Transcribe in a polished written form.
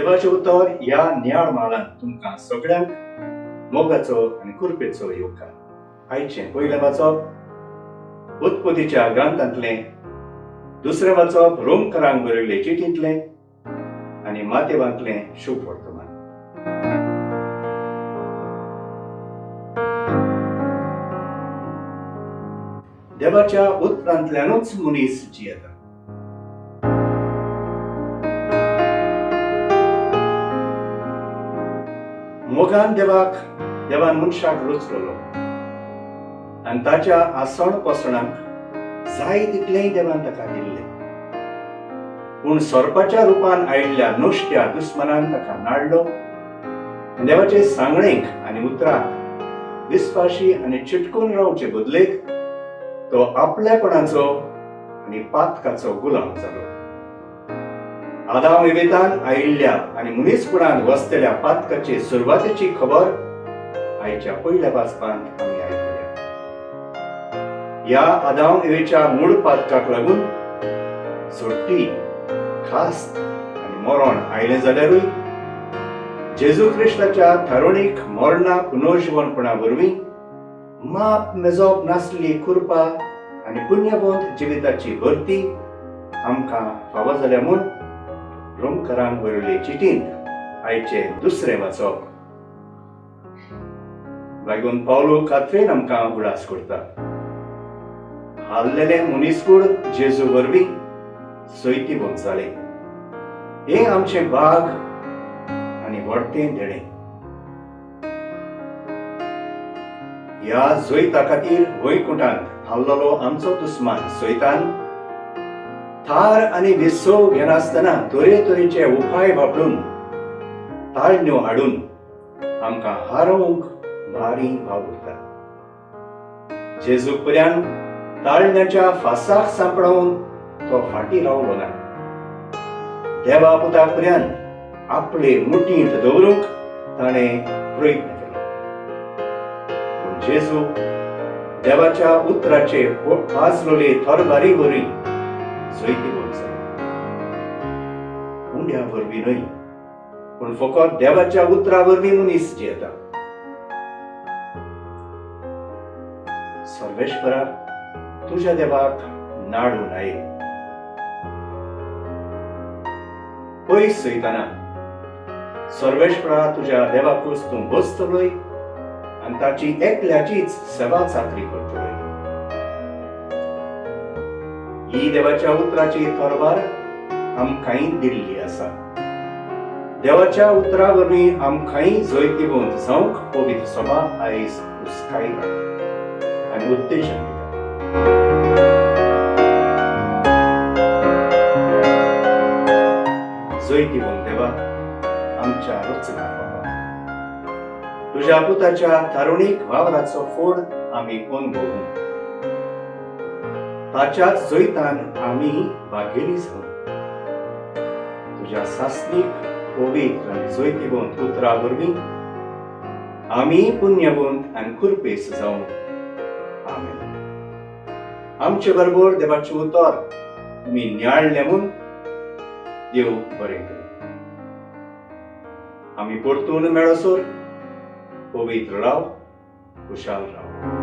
देवाचें उतर ह्या नियाळ म्हालांत तुमकां सगळ्यांक मोगाचो आनी कृपेचो येवकार. आयचें पयलें वाचप उत्पत्तीच्या ग्रंथांतलें, दुसरें वाचप रोमकरांक बरयल्ले चिटींतलें आनी मातेवांतलें शुभ वर्तमान. देवाच्या उतरांतल्यानूच मनीस जियेता. मोगान देवाक देवान मनशाक रचलोलो आनी ताच्या आसण पोसणाक जाय तितलेंय देवान ताका दिल्लें. पूण सोरपाच्या रुपान आयिल्ल्या नुस्त्या दुस्मनान ताका नाडलो. देवाचे सांगणेक आनी उतराक विस्वाशी आनी चिटकून रावचे बदलेक तो आपलेपणाचो आनी पातकाचो गुलाम जालो. आदाम इवेतान आयिल्ल्या आनी मनीसपणान वसतल्या पातकाचे सुरवातेची खबर आयच्या पयल्या वाचपांत आमी आयकुया. ह्या आदाम इवेच्या मूळ पातकाक लागून सोडटी, खास्त आनी मरण आयलें जाल्यारूय जेजू क्रिस्ताच्या थारोणीक मरणा पुनर्जिवनपणा वरवीं माप मेजप नासली कृपा आनी पुण्यवंत जिविताची भरती आमकां फावो जाल्या म्हूण रोमकरांक बरयल्ले चिटींत आयचें दुसरें वाचप बायगून पावलो कात्रेन आमकां उगडास करता. हाललेलें मनीसकूड जेजू वरवीं सैतीवंत जालें. हें आमचें भाग आनी व्हडतें देणें. ह्या जैता खातीर वैकुंठांत हाल्लोलो आमचो दुस्मान सैतान थार आनी विसव घेनासतना तरेतरेचे उपाय वापरून ताळण्यो हाडून आमकां हारोवंक भारी वावुरता. जेजूक पर्यान ताळण्याच्या फासाक सांपडोवन तो फाटीं रावलो ना. देवा पुता पर्यान आपले मुठींत दवरूंक ताणें प्रयत्न केलो. पूण जेजू देवाच्या उतराचे पाजलोले थरबारी वरवीं जैतिवंत जालो. उंड्या वरवीं न्हय, पूण फकत देवाच्या उतरा वरवीं मनीस जियेता. सर्वेश्वरा, तुज्या देवाक नाडू नाये. पयस सयतना सर्वेश्वरा तुज्या देवाकूच तूं बसतलोय आनी ताची एकल्याचीच सेवा चाकरी करतलोय. ही देवाच्या उतराची तरवार आमकांय दिल्ली आसा. देवाच्या उतरा वरवीं आमकांय जैतिवंत जावंक पवित्र सभा आयज उस्कायता आनी उत्तेजन दिता. जैतिवंत देवा, आमच्या रचणार बाबा, तुज्या पुताच्या तारुणीक वावराचो फोड आमी अनुभवूं, ताच्याच जैतान आमी भागेली जावं. तुज्या सासणीक पवित्र आनी जैतिवंत उतरा वरवीं आमी पुण्यवंत आनी कृपेस जावं. आमेन. आमचे बरोबर देवाचें उतर तुमी नियाळलें म्हूण देव बरें करूं. आमी परतून मेळसर पवित्र राव, खुशाल राव.